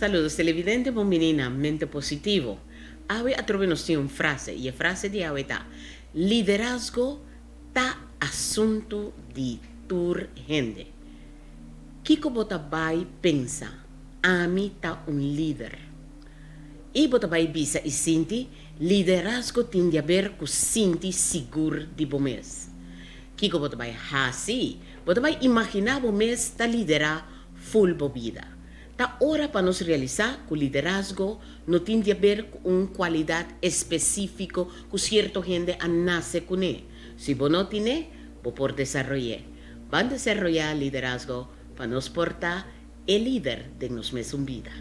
Saludos televidente, bon bini na Mente Positivo. Awe atrobe nos tin un frase y e frase di awe ta, Liderazgo ta asunto di tur hende. Kico bo ta bay pensa? Ami ta un lider. Y bo ta bay bisa y sinti, liderazgo tin di haber cu sinti sigur di bo mes. Kico bo ta bay haci? Bo ta bay imagina bo mes ta lidera ful bo bida. Ta ora pa nos realisa cu liderazgo no tin di haber cu un cualidad especifico cu cierto hende a nace cune. Si bo no tine, bo por desaroy'e. Ban desaroya liderazgo pa nos por ta e lider den nos mesun bida.